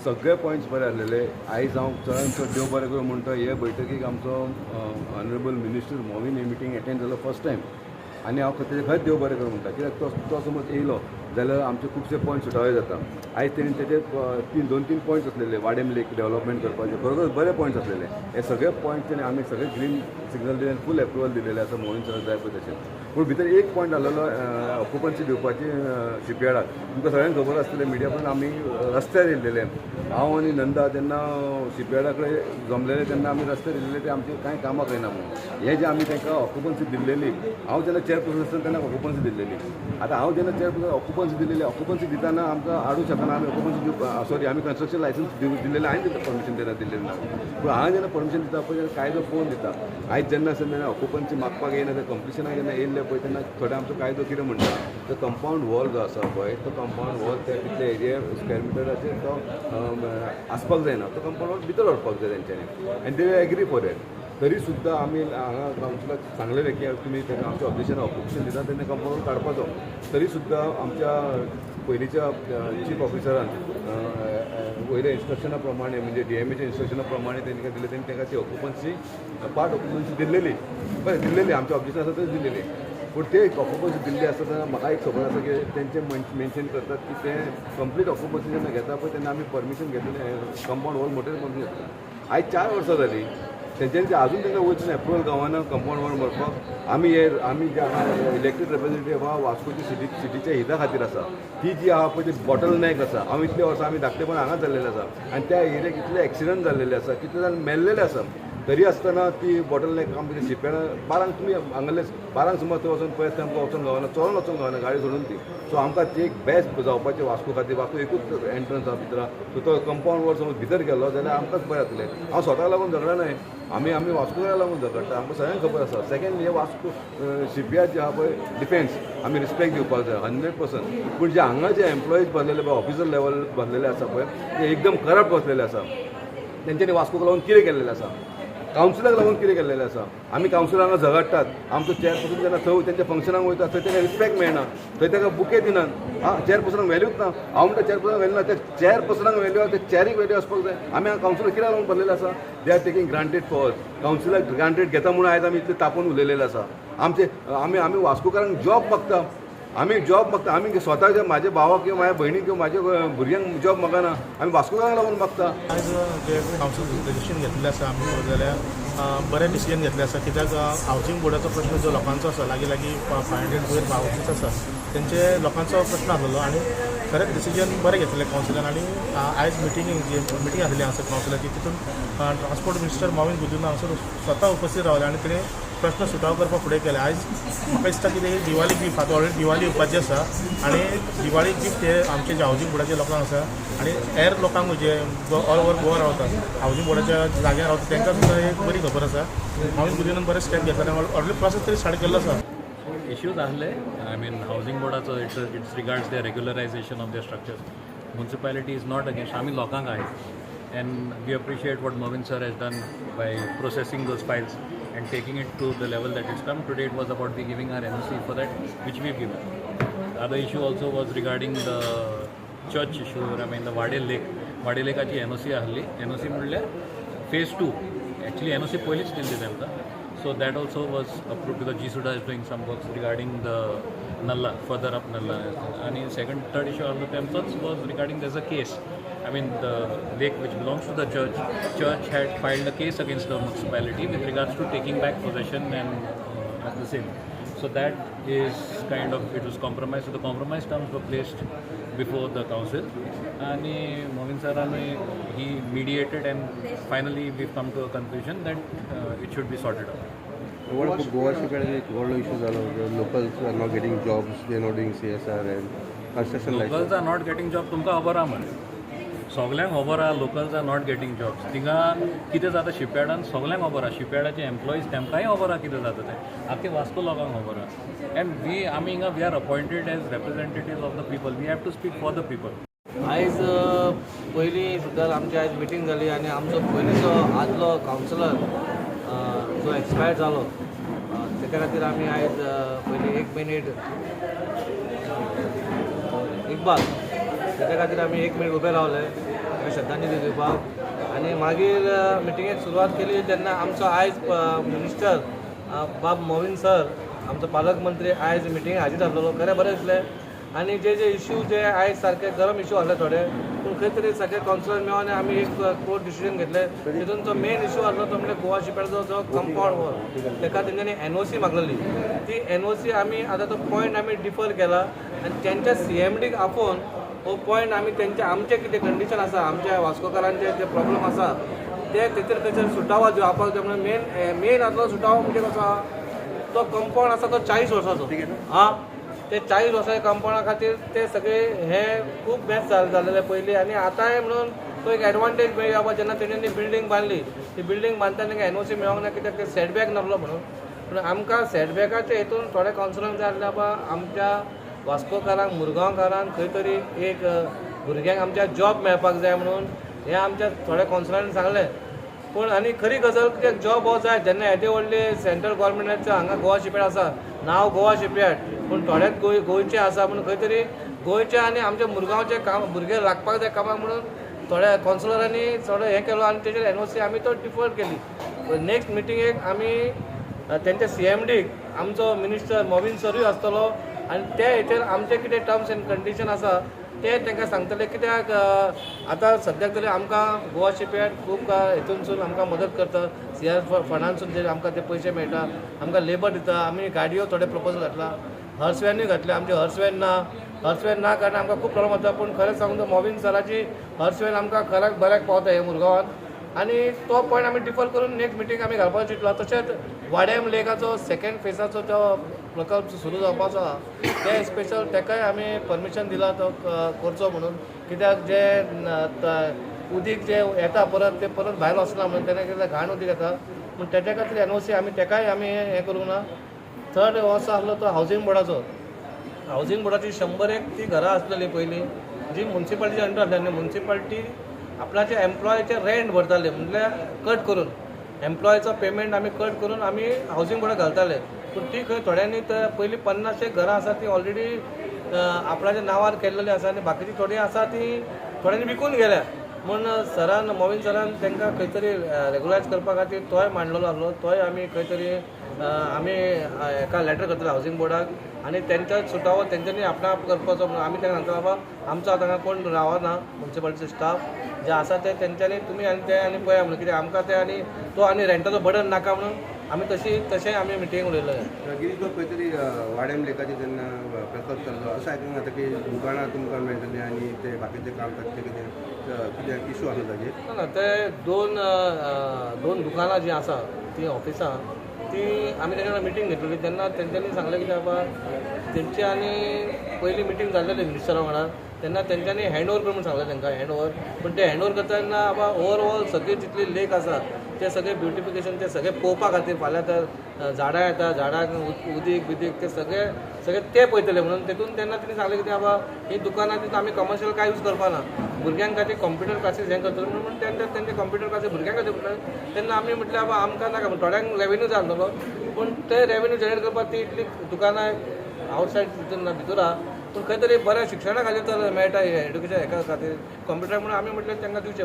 सगळे पॉयंट्स बरे आसलेले. आयज हांव चडान चड देव बरें करूं म्हणटा, हे बैठकीक आमचो ऑनरेबल मिनिस्टर मोविन हे मिटींग एटेंड जालो फर्स्ट टायम आनी हांव तेजे खरेंच देव बरें करूं म्हणटा, कित्याक तो तो समज येयलो जाल्यार आमचे खुबशे पॉयंट सुटावे जाता. आयज तेणी तेजे तीन दोन तीन पॉयंट्स आसलेले, वाडेम लेक डेव्हलपमेंट करपाचे, बरोबर बरे पॉयंट्स आसलेले. हे सगळे पॉयंट्स तेणी आमी सगळे ग्रीन सिग्नल दिले, फूल एप्रुवल दिलेले आसा मोविन सर जाय पळय तशें. पूण भितर एक पॉयंट आसलेलो, ऑक्युपन्सी दिवपाची शिपयार्डाक. तुमकां सगळ्यांक खबर आसतलें, मिडिया पण आमी रस्त्यार येयल्लेले. हांव आनी नंदा जेन्ना शिपयार्डा कडेन जमलेले तेन्ना आमी रस्त्यार येयल्लेले, ते आमची कांय कामां करिना म्हणून. हे जे आमी तांकां ऑक्युपन्सी दिल्लेली, हांव जेन्ना चेअरपर्सन आसतना तेन्ना ऑक्युपन्सी दिल्लेली. आतां हांव जेन्ना चेअरपर्सन ऑक्युपन्सी दिल्लेली, ऑक्युपन्सी दितना आमकां आडूंक शकना. आमी ऑक्युपन्सी दिवपा, सॉरी, आमी कन्स्ट्रक्शन लायसन्स दिल्लेलें, हांवें दिल्लें परमिशन तेन्ना दिल्लेलें ना. पूण हांवें जेन्ना परमिशन दिता पळय तेन्ना कायदो पळोवन दिता. आयज जेन्ना आसा तेन्ना ऑक्युपन्सी मागपाक येयना, ते कंप्लिशनाक जेन्ना येयल्ले पळय तेन्ना थोडे आमचो कायदो कितें म्हणटा, तो कंपावंड वॉल जो आसा पळय, तो कंपावंड वॉल त्या तितले एरिया स्क्वेअर मिटराचेर तो आसपाक जायना, तो कंपावंड वॉल भितर व्हरपाक जाय तेंच्यांनी आनी they agree for that. तरी सुद्दां आमी हांगा कावन्सिलाक सांगलेलें की तुमी ताका आमचें ऑब्जेक्शन, ऑपोजिशन दिता तेन्ना कंपावंड वॉल काडपाचो. तरी सुद्दां आमच्या पयलींच्या चीफ ऑफिसरान वयल्या इन्स्ट्रक्शना प्रमाणे, म्हणजे डीएमएच्या इन्स्ट्रक्शना प्रमाणे तेंकां दिलें. तेणी तांकां ती ऑक्युपन्सी, पार्ट ऑक्युपन्सी दिल्लेली, बरें दिल्लेली, आमचें ऑब्जेक्शन आसा तरी दिल्लेली. पूण ते ऑक्युपन्सी दिल्ली आसता तेन्ना म्हाका एक खबर आसा की तेंचे मेन्शन करतात की ते कंप्लीट ऑक्युपन्सी जेन्ना घेता पळय तेन्ना आमी परमिशन घेतलें, कंपावंड वॉल मोटेर परमिशन घेतलें. आयज 4 वर्सां जालीं, तेंच्यांनी ते अजून तांकां वचून एप्रुवल गावना कंपावंड वॉल मारपाक. आमी हे आमी जे हांगा इलेक्टेड रिप्रेझेंटेटीव आहा, वास्कोची सिटीच्या हिता खातीर आसा. ती जी आहा पळय ती बॉटल नॅक आसा. हांव इतले वर्सां आमी धाकटेपण हांगाच जाल्लेले आसा आनी त्या एरियाक इतले एक्सिडंट जाल्लेले आसा, कितले जाण मेल्लेले आसा, तरी आसतना ती बॉटल नॅक आमचे शिपयार्ड 12ंक, तुमी हांगासरले 12ंक सुमार थंय वचून पळयत आमकां वचूंक गावना, चलोन वचूंक गावना, गाडी सोडून ती. सो आमकां ती एक बेस्ट जावपाचें वास्को खातीर. वास्को एकूच एंट्रन्स आसा भितर, सो तो कंपावंड वॉल समज भितर गेलो जाल्यार आमकांच बरें जातलें. हांव स्वताक लागून झगडा न्हय, आमी आमी वास्कोकारां लागून झगडटा, आमकां सगळ्यांक खबर आसा. सेकंड, हे वास्को शिपयार्ड जे आहा पळय, डिफेन्स आमी रिस्पेक्ट दिवपाक जाय 100%. पूण जे हांगा जे एम्प्लॉईज बसलेले पळय, ऑफिसर लेवल बसलेले आसा पळय, ते एकदम करप्ट बसलेले आसा. तेंच्यांनी वास्कोक लागून कितें केल्लेलें आसा? कावन्सिलाक लागून कितें केल्लेलें आसा? आमी कावन्सिलां हांगा झगडटात. आमचो चेअरपर्सन जेन्ना थंय तेंच्या फंक्शनाक वयता, थंय ताका रिस्पेक्ट मेळना, थंय ताका बुके दिनात. आं, चेअरपर्सनाक व्हॅल्यूच ना. हांव म्हणटा, चेअरपर्सनाक व्हॅल्यू ना, त्या चेअरपर्सनाक व्हॅल्यू आसा, त्या चेअरीक व्हॅल्यू आसपाक जाय. आमी हांगा कावन्सिलर कित्याक लागून बसलेले आसा? They are taking granted for us. कावन्सिलाक granted घेता म्हणून आयज आमी इतले तापोवन उलयलेले आसा. आमचे आमी आमी वास्कोकारांक जॉब मागता, आमी जॉब मागता. आमी स्वताच्या म्हाज्या भावाक किंवा म्हाज्या भयणीक किंवा म्हाज्या भुरग्यांक जॉब मागना, आमी वास्कोकारांक लागून मागता. आयज जे कावन्सील डिसिजन घेतलेले आसा, आमी पळोवंक जाल्यार बरें डिसिजन घेतलें आसा, कित्याक हावजींग बोर्डाचो प्रश्न जो लोकांचो आसा, लागीं लागीं 500 वयर हावजीस आसा, तेंचे लोकांचो प्रश्न आसलेलो आनी खरेंच डिसिजन बरें घेतलें कावन्सिलान. आनी आयज मिटींग जी मिटींग आसली हांगासर कावन्सिलाची, तितून ट्रान्सपोर्ट मिनिस्टर मॉविन गुदिन्हो हांगासर स्वता उपस्थित रावले आनी तेणें प्रश्न सुटावो करपाक फुडें केले. आयज म्हाका दिसता की ते दिवाळी गिफ्ट, आतां ऑलरेडी दिवाळी येवपाची आसा आनी दिवाळी गिफ्ट हे आमचे जे हावजींग बोर्डाच्या लोकांक आसा आनी हेर लोकांक जे ऑल ओवर गोवा रावतात, हावजींग बोर्डाच्या जाग्यार रावता, तांकां सुद्दां एक बरी खबर आसा. मॉविन गुदिन्होन बरे स्टेप घेतला आनी ऑलरेडी प्रोसेस तरी स्टार्ट केल्लो आसा. इश्यूज आहले, I mean, housing बोर्डाचो it's regards the regularization of the structures. Municipality is not against. आमी लोकांक आहाय and we appreciate what Mauvin sir has done by processing those files and taking it to the level that it's come. Today it was about we giving our NOC for that, which we've given. The other issue also was regarding the church issue, I mean, the Wade Lake. Wade लेकाची NOC आहली. NOC म्हणल्यार phase two. Actually NOC पयलींच दिल्ली तांकां. So that also was approved because GSUDA is doing some works regarding the nullah, further up nullah. आणि second third issue आहलो तेमचोच was regarding there's a case. I mean, the lake which belongs to the church, church had filed a case against the municipality with regards to taking back possession and of the same. So that is kind of, it was compromised. So the compromise terms were placed before the council. And Mauvin sir, he mediated and finally we've come to a conclusion that it should be sorted out. What about Goa shipyard? एक व्हडलो issue जालो, locals are not getting jobs, they not doing CSR and construction. Locals are not getting job, तुमकां खबर आहा मरे, सगल्यांक खबर आहा, locals are not getting jobs. थिंगा कितें जाता शिपयार्डान सगल्यांक खबर आहा. शिपयार्डाचे एम्प्लॉईज तेमकांय खबर आहा कितें जाता तें, आख्खे वास्को लोकांक खबर आहा. एंड we आमी हिंगा we are appointed as representative of the people. We have to speak for the people. आयज पयलीं सुद्दां आमची आयज मिटींग जाली आनी आमचो पयलींचो आदलो कावन्सिलर जो एक्सपायर जालो, तेच्या खातीर आमी आयज पयलीं एक मिनीट, इकबाल, तेच्या खातीर आमी एक मिनीट उबे रावले. ताका श्रद्धांजली दिवपाक. आनी मागीर मिटिंगेक सुरवात केली तेन्ना आमचो आयज मिनिस्टर बाब मोविन सर, आमचो पालकमंत्री आयज मिटिंगेक हाजीर आसलेलो. खरें बरें दिसलें. आनी जे जे इश्यू जे आयज सारके गरम इश्यू आसले थोडे, पूण खंय तरी सगळे कावन्सिलर मेळोन आमी एक कोर्ट डिसिजन घेतले. तितून जो मेन इश्यू आसलो तो म्हणजे गोवा शिपयार्डचो जो कंपावंड वॉल, ताका तेंच्यांनी एनओसी मागलेली. ती एनओसी आमी आतां तो पॉयंट आमी डिफर केला आनी तेंच्या सीएमडीक आपोवन हो पॉयंट आमी तेंचे आमचें कितें कंडिशन आसा, आमच्या वास्कोकारांचे जे प्रॉब्लम आसा ते तेचेर खंयसर सुटावो जावपाक जाय. म्हणून मेन आसलो सुटावो म्हणजे कसो आहा, तो कंपावंड आसा तो 40 वर्साचो आं, ते 40 वर्साच्या कंपावंडा खातीर ते सगळे हे खूब मॅच जाल्लेले पयलीं. आनी आतांय म्हणून तो एक एडवांटेज मेळ्ळी बाबा, जेन्ना तेंच्यांनी बिल्डींग बांदली ती बिल्डींग बांदतना तांकां एनओसी मेळोंक ना कित्याक ते सेटबॅक नासलो म्हणून. पूण आमकां सेटबॅकाचे हितून थोडे कावन्सिलरांक जाय आसलें बाबा आमच्या वास्कोकारांक, मुरगांवकारांक खंय तरी एक भुरग्यांक आमच्या जॉब मेळपाक जाय म्हणून हें आमच्या थोड्या कावन्सिलरांनी सांगलें. पूण आनी खरी गजाल कित्याक जॉब हो जाय जेन्ना येदे व्हडले सेंट्रल गव्हर्मेंटाचो हांगा गोवा शिपयार्ड आसा, नांव गोवा शिपयार्ड पूण थोड्याच गोंयचें आसा, पूण खंय तरी गोंयचें आनी आमच्या मुरगांवचे काम भुरगे लागपाक जाय कामाक म्हणून थोड्या कावन्सिलरांनी थोडो हें केलो आनी तेजेर एनओसी आमी तो डिफर केली. नेक्स्ट मिटिंगेक आमी तेंच्या सीएमडीक आमचो मिनिस्टर मोविन सरूय आसतलो आनी ते हेचेर आमचे कितें टर्म्स एंड कंडिशन आसा ते तांकां सांगतले. कित्याक आतां सद्याक तरी आमकां गोवा शिपयार्ड खूब हितूनसून आमकां मदत करता, सीआर फंडांसून जे आमकां ते पयशे मेळटा, आमकां लेबर दिता. आमी गाडयो थोडे प्रपोजल घातला, हर्सवॅनूय घातले, आमचे हर्सवॅन ना, हर्सवॅन ना कारणान आमकां खूब प्रॉब्लम जाता. पूण खरें सांगू तर मोविन सराची हर्सवॅन आमकां खऱ्याक बऱ्याक पावता हे मुरगांवान आनी तो पॉयंट आमी डिफर करून नेक्स्ट मिटींग आमी घालपाक चिंतला. तशेंच वाड्याम लेकाचो सेकेंड फेजाचो जो प्रकल्प सुरू जावपाचो आहा ते स्पेशल ताकाय आमी परमिशन दिलां तो करचो म्हणून, कित्याक जे उदीक जे येता परत ते परत भायर वचना म्हणून तेणें कितें घाण उदीक येता पूण तेच्या खातीर एनओसी आमी ताकाय आमी हें करूंक ना. थर्ड हो असो आसलो तो हावजींग बोर्डाचो. हावजींग बोर्डाची 101 ती घरां आसलेली पयलीं जी मुन्सिपालिटीच्या अंडर आसली आनी मुन्सिपालिटी आपणाचे एम्प्लॉयाचे रेंट भरताले, म्हटल्यार कट करून एम्प्लॉयाचो पेमेंट आमी कट करून आमी हावजींग बोर्डाक घालताले. पूण ती खंय थोड्यांनी तर पयलीं 50 घरां आसा ती ऑलरेडी आपणाच्या नांवार केल्लेली आसा आनी बाकीची थोडीं आसा ती थोड्यांनी विकून गेल्या. म्हूण सरान मोविन सरान तांकां खंय तरी रेगुलायज करपा खातीर तोय मांडलेलो आसलो, तोय आमी खंय तरी आमी एका लेटर करतले हावजींग बोर्डाक आनी तेंचो सुटावो तेंच्यांनी आपणा आप करपाचो म्हणून आमी तांकां सांगता बाबा आमचो आतां हांगा कोण रावना मुन्सिपालिटीचो स्टाफ जे आसा ते तेंच्यांनी तुमी आनी ते आनी पळया म्हणून, कित्याक आमकां ते आनी तो आनी रेंटाचो बर्डन नाका म्हणून आमी तशें आमी मिटिंगेक उलयले. गिरीश बाब, खंय तरी वाड्याम लेकाचेर जेन्ना प्रकल्प चल्लो अशें आयकूंक येता की दुकानां तुमकां मेळटलीं आनी ते बाकीचें काम ताचें कितें कितें इशू आसलो ताजेर? ना, ते दोन दुकानां जीं आसा तीं ऑफिसां ती आमी तेंच्या वांगडा मिटींग घेतलेली तेन्ना तेंच्यांनी सांगलें की बाबा तेंची आनी पयली मिटींग जाल्लेली मिनिस्टरा वांगडा तेन्ना तेंच्यांनी हँड ओवर कर म्हणून सांगलें तांकां, हँड ओवर. पूण ते हँड ओवर करता तेन्ना बाबा ओवरऑल सगळी जितली लेक आसा ते सगळे ब्युटिफिकेशन ते सगळे पळोवपा खातीर फाल्यां तर झाडां येता, झाडांक उदीक बिदीक ते सगळे सगळे ते पळयतले म्हणून तेतून तेन्ना तेणी सांगलें की बाबा ही दुकानां तितून आमी कमर्शियल कांय यूज करपा ना, भुरग्यां खातीर कॉम्प्युटर क्लासीस हें करतले म्हणून तेन्ना तेंचे कॉम्प्युटर क्लासीस भुरग्यां खातीर म्हणटा तेन्ना आमी म्हटलें बाबा आमकां नाका, थोड्यांक रेवेन्यू जाय आसलेलो पूण ते रेवेन्यू जनरेट करपाक ती इतली दुकानां आवटसायड तितून ना भितर आहा, पूण खंय तरी बऱ्या शिक्षणा खातीर तर मेळटा एड्युकेशन हेका खातीर कॉम्प्युटर म्हणून आमी म्हटलें तांकां दिवचें.